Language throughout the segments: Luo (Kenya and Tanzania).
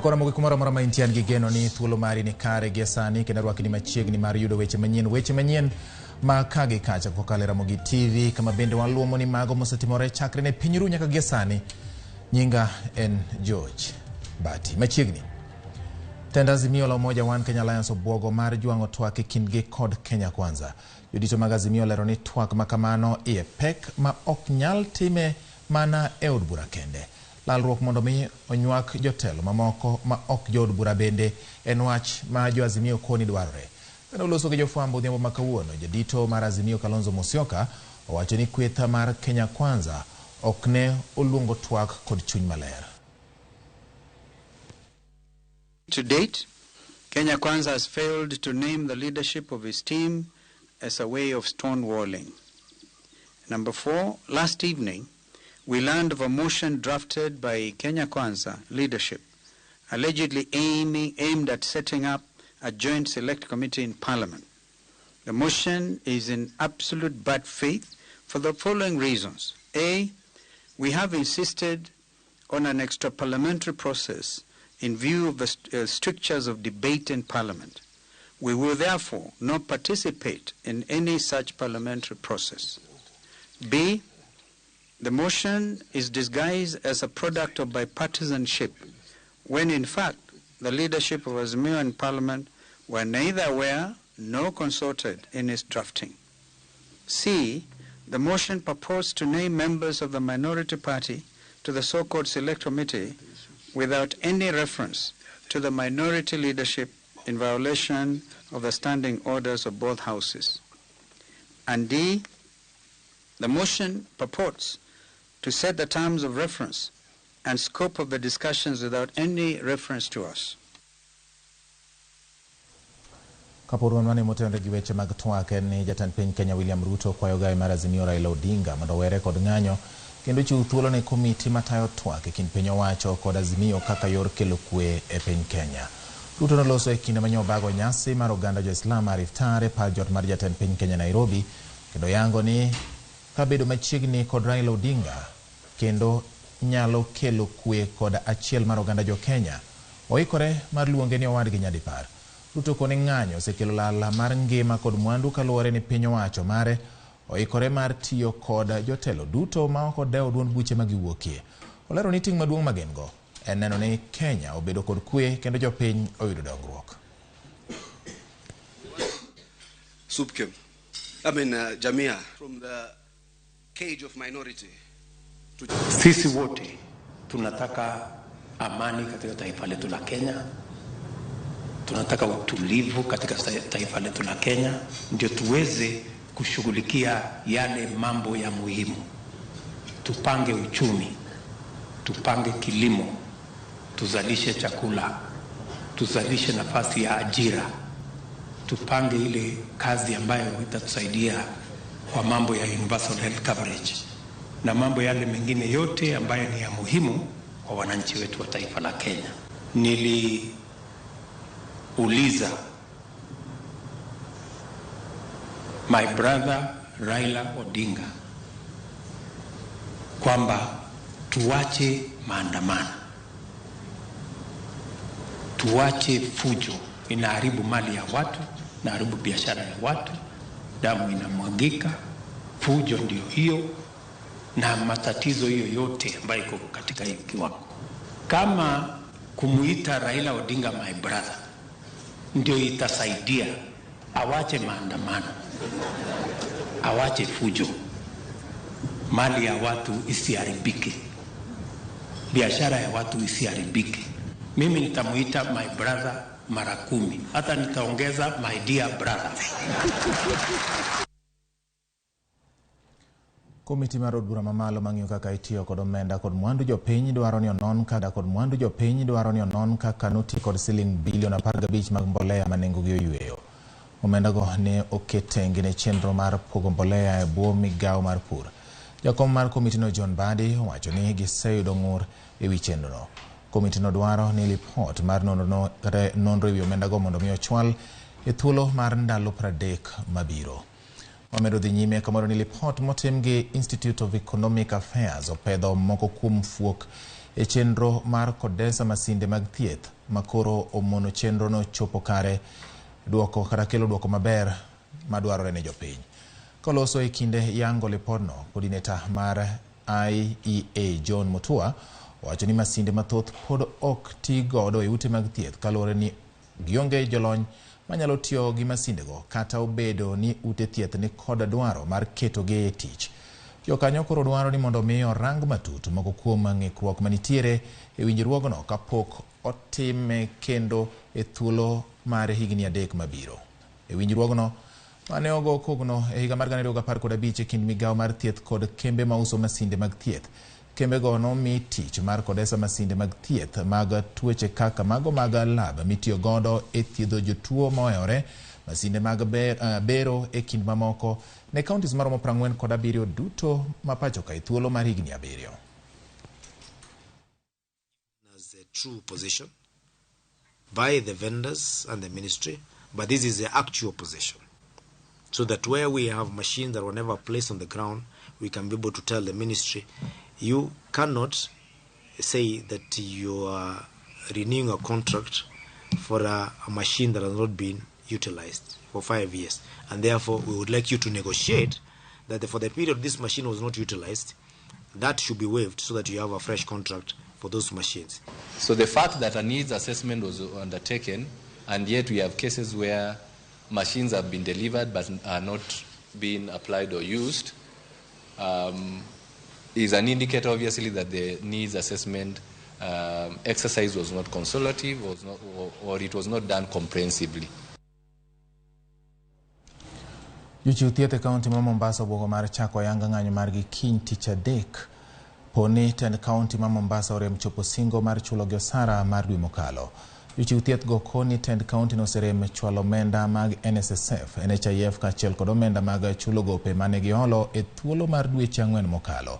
Kora mogi kumoro amora ma intie an gi geno ni thuolo mari ni kare gie sani kendo arwaki ni machiegni mar yudo weche manyien ma ka gi kacha kokalo e Ramogi TV kama bende waluomo ni mago mosetimore chakre ne piny ru nyaka gie sani. Nyinga en George Bati. Machiegni tend Azimio la Umoja One Kenya Alliance obwogo mar jwang'o twak e kindgi kod Kenya Kwanza. Jodito mag Azimio olero ni twak ma kamano iye pek ma ok nyal time mana e od bura kende. Lalruok mondo mi onywak jotelo mamoko ma ok jood bura bende en wach ma jo Azimio koni dwarore. Kane oloso gi jofwambo odhiambo ma kawuono, jadito mar Azimio Kalonzo Musyoka owacho ni kweth mar Kenya Kwanza ok ne oluongo twak kod chuny maler. To date, Kenya Kwanza has failed to name the leadership of his team as a way of stonewalling. Number 4, last evening, we learned of a motion drafted by Kenya Kwanza leadership, allegedly aimed at setting up a joint select committee in Parliament. The motion is in absolute bad faith for the following reasons. A, we have insisted on an extra parliamentary process in view of the strictures of debate in Parliament. We will therefore not participate in any such parliamentary process. B, the motion is disguised as a product of bipartisanship, when in fact the leadership of Azimio and Parliament were neither aware nor consulted in its drafting. C, the motion purports to name members of the minority party to the so-called select committee without any reference to the minority leadership in violation of the standing orders of both houses. And D, the motion purports to set the terms of reference and scope of the discussions without any reference to us. Kapod wan wane motenore gi weche mag twak en ni jatend piny Kenya William Ruto kwayo gai mar Azimio Raila Odinga mondo owere kod ng'anyo kendo chiw thuolo ne komiti matayo twak e kind piny owacho kod Azimio kaka yor kelo kwe e piny Kenya. Ruto noloso e kinde mane obago nyasi mar oganda jo-Islam mar iftar e paw jot mar jatend piny Kenya Nairobi kendo yango ni kabedo machiegni kod Raila Odinga kendo nyalo kelo kwe kod achiel mar oganda jo Kenya. Oikore mar luonge ni owadgi nyadipar. Ruto koni ng'anyo osekelo lal mar ngima kod mwandu kaluwore ni piny owacho mare oikore mar tiyo kod jotelo duto ma ok odewo duond buche ma giwuokie. Olero ni ting' maduong' ma gin go en neno ni Kenya obedo kod kwe kendo jopiny oyudo dongruok. Supkem, I mean Jamia from the cage of minority. Sisi wote tunataka amani katika taifa letu la Kenya. Tunataka utulivu katika taifa letu la Kenya ndio tuweze kushughulikia yale mambo ya muhimu. Tupange uchumi, tupange kilimo, tuzalishe chakula, tuzalishe nafasi ya ajira, tupange ile kazi ambayo itatusaidia kwa mambo ya universal health coverage na mambo yale mengine yote ambayo ni ya muhimu kwa wananchi wetu wa taifa la Kenya. Niliuliza my brother Raila Odinga kwamba tuache maandamano, tuache fujo, inaharibu mali ya watu, inaharibu biashara ya watu, damu inamwagika, fujo ndio hiyo na matatizo hiyo yote ambayo iko katika hiyo kiwango. Kama kumuita Raila Odinga my brother ndio itasaidia awache maandamano, awache fujo, mali ya watu isiharibike, Biashara ya watu isiharibike. Mimi nitamuita my brother mara 10, hata nitaongeza my dear brother. Komiti mar od bura mamalo mang'iyo kaka itiyo kod omenda kod mwandu jopiny dwaro ni onon kaka kod mwandu jopiny dwaro ni onon kaka noti kod siling bilion 15 mag mbolea ma nengogi oyweyo. Omendago ne oket tenge ne chenro mar pogo mbolea e bwo migawo mar pur. Jakom mar komitino John Mbadi owacho ni giseyudo ng'ur e wi chenrono. Komitino dwaro ni lipot mar nonro e wi omendago mondo mi ochwal e thuolo mar ndalo 30 mabiro. Wamedo dhi nyime kamoro ni lipot motim gi Institute of Economic Affairs opedho moko kuom fuok e chenro mar kodesa masinde mag thieth makoro omono chenrono chopo kare duoko kata kelo duoko maber madwarore ne jopiny. Koloso e kinde yango lipodno, coordinator mar IEA John Mutua owacho ni masinde mathoth pod ok ti godo e ute mag thieth kaluwore ni gionge jolony manyalo tiyo gi masindego kata obedo ni ute thieth ni kod dwaro mar ketogi e tich. Jokanyo koro dwaro ni mondo mi orang matut moko kuom ng'ikruok manitiere e winjruogno kapok otime kendo e thuolo mar higni 3 mabiro. E winjruogno mane ogo kogno e higa mar 2015 e kind migawo mar thieth kod kembe mauso masinde mag thieth. Kembego nomi tich mar kodesa masinde mag thieth mag tuoche kaka mago mag lab mitiyo godo e thiedho jotuo mohewore, masinde mag bero e kind mamoko ne counties maromo 47 duto ma pacho ka e thuolo mar higni 7. As a true position by the vendors and the ministry, but this is the actual position. So that where we have machines that were never placed on the ground, we can be able to tell the ministry, you cannot say that you are renewing a contract for a machine that has not been utilized for 5 years. And therefore, we would like you to negotiate that for the period this machine was not utilized, that should be waived so that you have a fresh contract for those machines. So the fact that a needs assessment was undertaken, and yet we have cases where machines have been delivered but are not being applied or used, is an indicator, obviously, that the needs assessment exercise was not consultative, was not, or it was not done comprehensively. Jochiw thieth e kaunti ma Mombasa obwogo mar chako ayanga ng'anyo margi kiny tich adek poni tend kaunti ma Mombasa orem chopo singo mar chulogi osara mar dwe mokalo. Jochiw thieth go koni tend kaunti noserem chwalo omenda mag NSSF, NHIF kaachiel kod omenda mag chulo gope mane giholo e thuolo mar dweche 4 mokalo.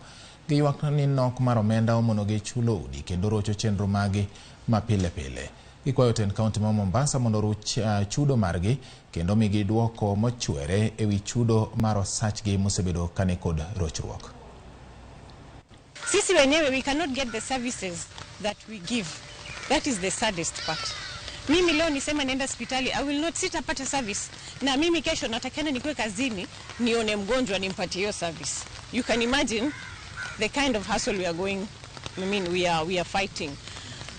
Giywak ni nok mar omenda omonogi chulo udi kendo rocho chenro magi ma pile pile. Gikwayo tend kaunti ma Mombasa mondo oruch chudo margi kendo migi duoko mochwere ewi chudo mar osachgi mosebedo kani kod rochruok. Sisi wenyewe we cannot get the services that we give. That is the saddest part. Mimi leo nisema naenda hospitali, I will not sitapata service. Na mimi kesho natakana nikuwe kazini, nione mgonjwa nimpatie hiyo service. You can imagine the kind of hustle we are going, I mean, we are fighting.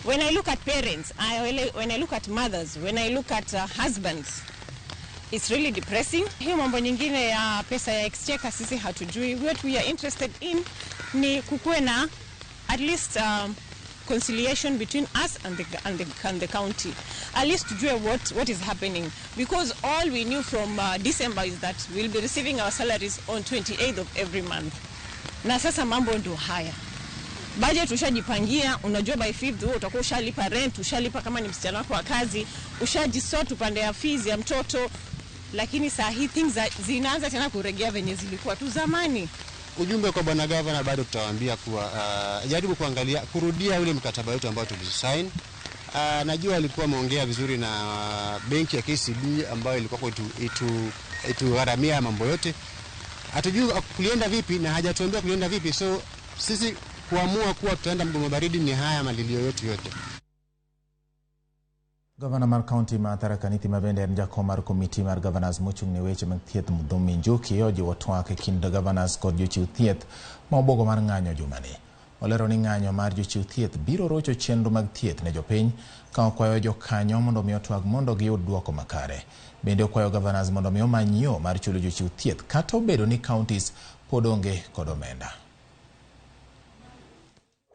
When I look at parents, when I look at mothers, when I look at husbands, it's really depressing. Hiyo mambo nyingine ya pesa ya exchequer sisi hatujui. What we are interested in ni kukuwe na at least conciliation between us and the county. At least tujue what is happening, because all we knew from December is that we'll be receiving our salaries on 28th of every month. Na sasa mambo ndo haya. Budget ushajipangia, unajua by 5th wewe utakuwa ushalipa rent, ushalipa kama ni msichana wako wa kazi, ushajisort upande ya fees ya mtoto, lakini saa hii things zinaanza tena kuregea venye zilikuwa tu zamani. Ujumbe kwa bwana governor bado tutawaambia kuwa jaribu kuangalia kurudia ule mkataba wetu ambao tulisign. Najua alikuwa ameongea vizuri na benki ya KCB ambayo ilikuwa itugharamia mambo yote. Hatujui kulienda vipi na hajatuambia kulienda vipi, so sisi kuamua kuwa tutaenda mgomo baridi ni haya malilio yote yote. Governor mar kaunti ma Tharaka Nithi ma bende en jakom mar komiti mar governors mochung' ne weche mag thieth Muthomi Njuki ojiwo twak e kind governors kod jochiw thieth ma obuogo mar ng'anyo jumani. Olero ni ng'anyo mar jochiw thieth biro rocho chenro mag thieth ne jopiny ka okwayo jokanyo mondo mi otwag mondo giyud duoko makare. Bende okwayo governors mondo mi omany yo mar chulo jochiw thieth kata obedo ni counties pod onge kod omenda.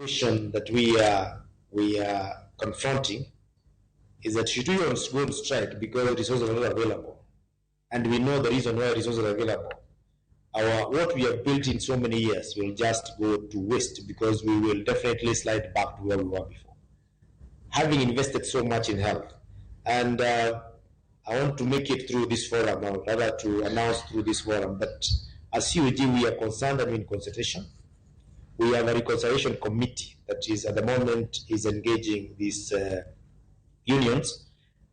Question that we are confronting is that should we go on strike because resources are not available, and we know the reason why resources are available. Our what we have built in so many years will just go to waste because we will definitely slide back to where we were before. Having invested so much in health, and I want to make it through this forum, or rather to announce through this forum, but as COG we are concerned and in consultation. We have a reconciliation committee that is at the moment is engaging these unions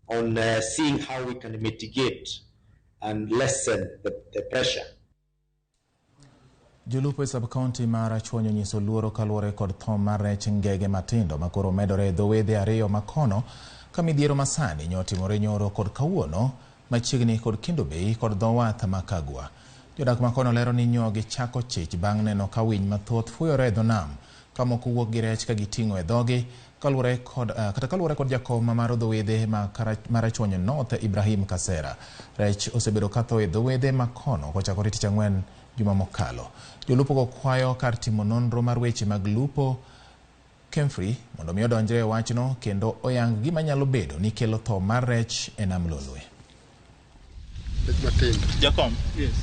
on seeing how we can mitigate and lessen the pressure. Jolupo e sub-county ma Rachuonyo onyiso luoro kaluwore kod tho mar rech ngege matindo makoro medore e dho wedhe ariyo makono ka midhiero masani nyotimore nyoro kod kawuono machiegni kod Kendu Bay kod dho wath ma Kagwa. Jodak makono lero ni nyo gichako chich bang' neno ka winy mathoth fuyore e dho nam ka moko wuok gi rech ka giting'o e dhogi kaluwore kod kata kaluwore kod jakom mar dho wedhe ma Rachuonyo North Ibrahim Kasera. Rech osebedo katho e dho wedhe makono kochakore tich ang'wen juma mokalo. Jolupo go kwayo kar timo nonro mar weche mag lupo Kemfri mondo mi odonjre e wachno kendo oyang gima nyalo bedo ni kelo tho mar rech e nam Lolwe. Jakom. Yes.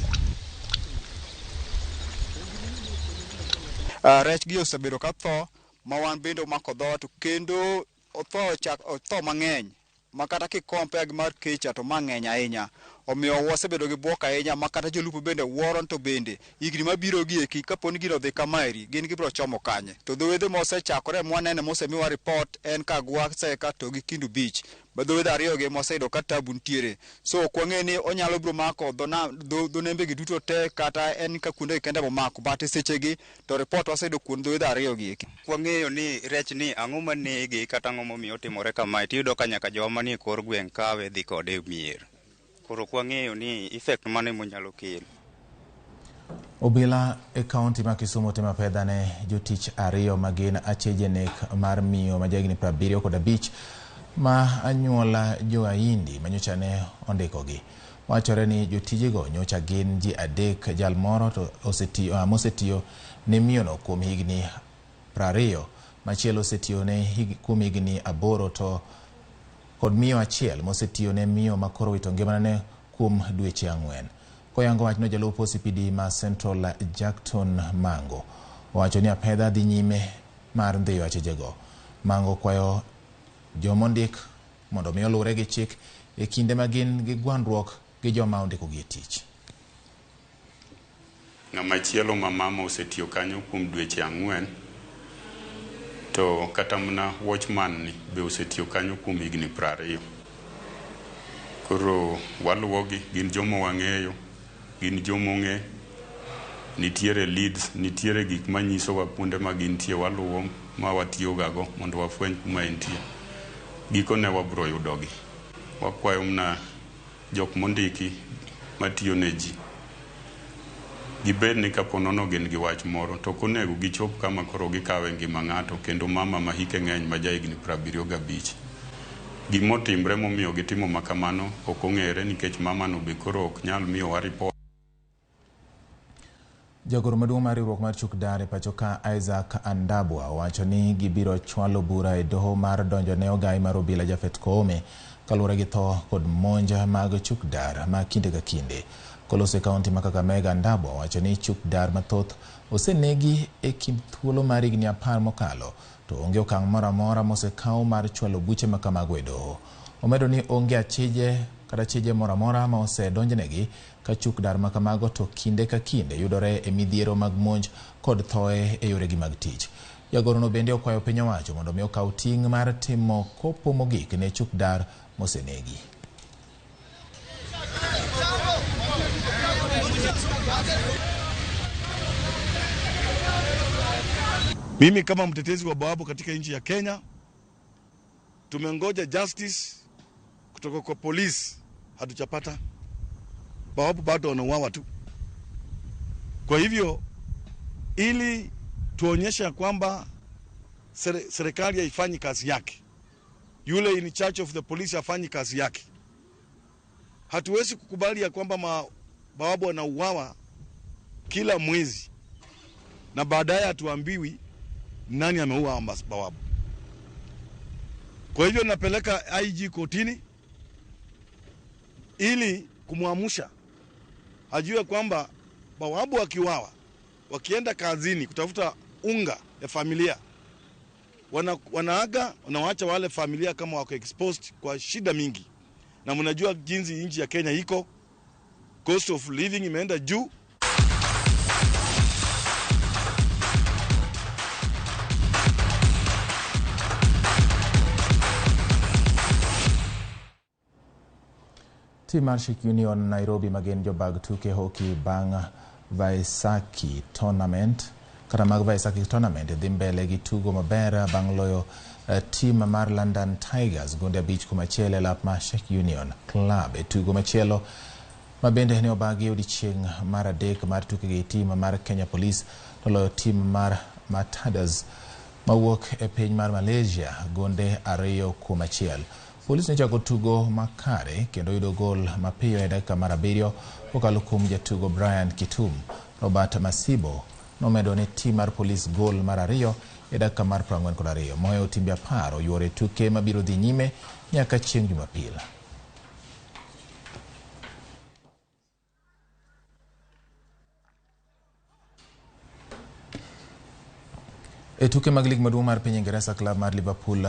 Rech gi osebedo ka tho ma wan bende omako dhowa to kendo otho chak otho mang'eny ma kata ki compare gi mar kecha to ma ng'eny ahinya. Omiyo wasebedo gi bwok ahinya ma kata jolupo bende wuoro to bende higni mabiro gi eki kapo ni gino odhi kamaeri gin gibiro chomo kanye. To dho wedhe mosechakore mwanene mosemiwa report en Kagwa Seka to gi Kendu Beach. Ma dho wedhe ariyo gi moseyudo ka tabu nitiere. So ok wang'e ni onyalo biro mako dho nembe gi duto te kata en ka kuonde gi kende momako. But e seche gi to report waseyudo kuom dho wedhe ariyo gi eki. Wang'eyo ni rech ni ang'o manege kata ang'o momiyo otimore kamae tiyudo ka nyaka jowa manie kor gweng' kawe dhi kode e mier. Koro ok wang'eyo ni effect mane monyalo kelo. Obila e kaunti ma Kisumu otimo apedha ne jotich ariyo ma gin acheje nek mar miyo ma jahigni 75 ma anyuola jo-Ahindi manyocha ne ondikogi. Wachore ni jotijego nyocha gin ji adek, jal moro to osetiyo, mosetiyo ne miyono kuom higni 20, machielo osetiyo ne kuom higni 8 to kod miyo achiel mosetiyo ne miyo makoro wito ngimane kuom dweche 4. Koyango wachno, jalup OCPD ma Central Jackton Mango owacho ni apedha dhi nyime mar ndhiyo achijego. Mango kwayo jomondik mondo mi oluwre gi chik e kinde ma gin gi gwandruok gi joma ondikogi e tich. Ng'ama chielo ma mama osetiyo kanyo kuom dweche 4 to kata mana watchman ni be osetiyo kanyo kuom higni 20. Koro waluwogi, gin joma wang'eyo, gin joma ong'e, nitiere leads, nitiere gik manyisowa kuonde ma gintie, waluwo ma watiyogago mondo wafweny kuma entie. Gikone wabiro yudogi. Wakwayo mana jok mondiki matiyo ne ji gibed ni kapo nono gin gi wach moro to ok onego gichop kama koro gikawe ngima ng'ato kendo mama ma hike ng'eny ma jahigni 75. Gimotimre momiyo gitimo makamano ok ong'ere nikech mamano be koro ok nyal miyowa ripot. Jagoro maduong' mar riwruok mar chuk dar e pacho ka Isaac Andabwa owacho ni gibiro chwalo bura e doho mar donjo ne ogai mar obila Japhet Koome kaluwore gi tho kod monj mag chuk dar ma kinde ka kinde. Koloso e kaunti ma Kakamega, Andabwa owacho ni chuk dar mathoth osenegi e kind thuolo mar higni 10 mokalo to onge okang' moro amora mosekaw mar chwalo buche ma kamago e doho. Omedo ni onge achije kata chije moro amora ma osedonjnegi ka chuk dar ma kamago to kinde ka kinde yudore e midhiero mag monj kod thoe e yoregi mag tich. Jagorono bende okwayo piny owacho mondo mi okaw ting' mar timo kopo mogik ne chuk dar mosenegi. Mimi kama mtetezi wa bawabu katika nchi ya Kenya, tumengoja justice kutoka kwa polisi, hatujapata. Bawabu bado wanauawa tu. Kwa hivyo ili tuonyeshe kwamba serikali haifanyi kazi yake, yule in charge of the police hafanyi kazi yake, hatuwezi kukubali ya kwamba mabawabu wanauawa kila mwezi na baadaye hatuambiwi nani ameua mabawabu. Kwa hivyo napeleka IG kotini ili kumwamsha ajue kwamba bawabu wakiwawa, wakienda kazini kutafuta unga ya familia, wanaaga wanawaacha wale familia kama wako exposed kwa shida mingi. Na mnajua jinsi nchi ya Kenya iko, cost of living imeenda juu. Tim mar Shik Union Nairobi magin jobag tuke hockey bang' Vaisakhi tournament kata mag Vaisakhi tournament dhi mbele gi tugo maber bang' loyo tim mar London Tigers gonde 5-1 e lap mar Sheikh Union Club. E tugo machielo ma bende ne obagi odiechieng' mar adek mar tukegi, tim mar Kenya Police noloyo tim mar Matadors mawuok e piny mar Malaysia gonde 2-1. Police nochako tugo makare kendo yudo gol mapiyo e dakika mar 7 kokalo kuom jatugo Brian Kitum. Robert Masibo nomedo ne tim mar Police gol mar 2 e dakika mar 42. Mohewo timbe 10 oyuoro e tuke mabiro dhi nyime nyaka chieng' Jumapil. E tuke mag lig maduong' mar piny Ingeresa, klab mar Liverpool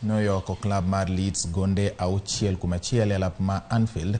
noyoko klab mar Leeds gonde 6-1 e lap ma Anfield.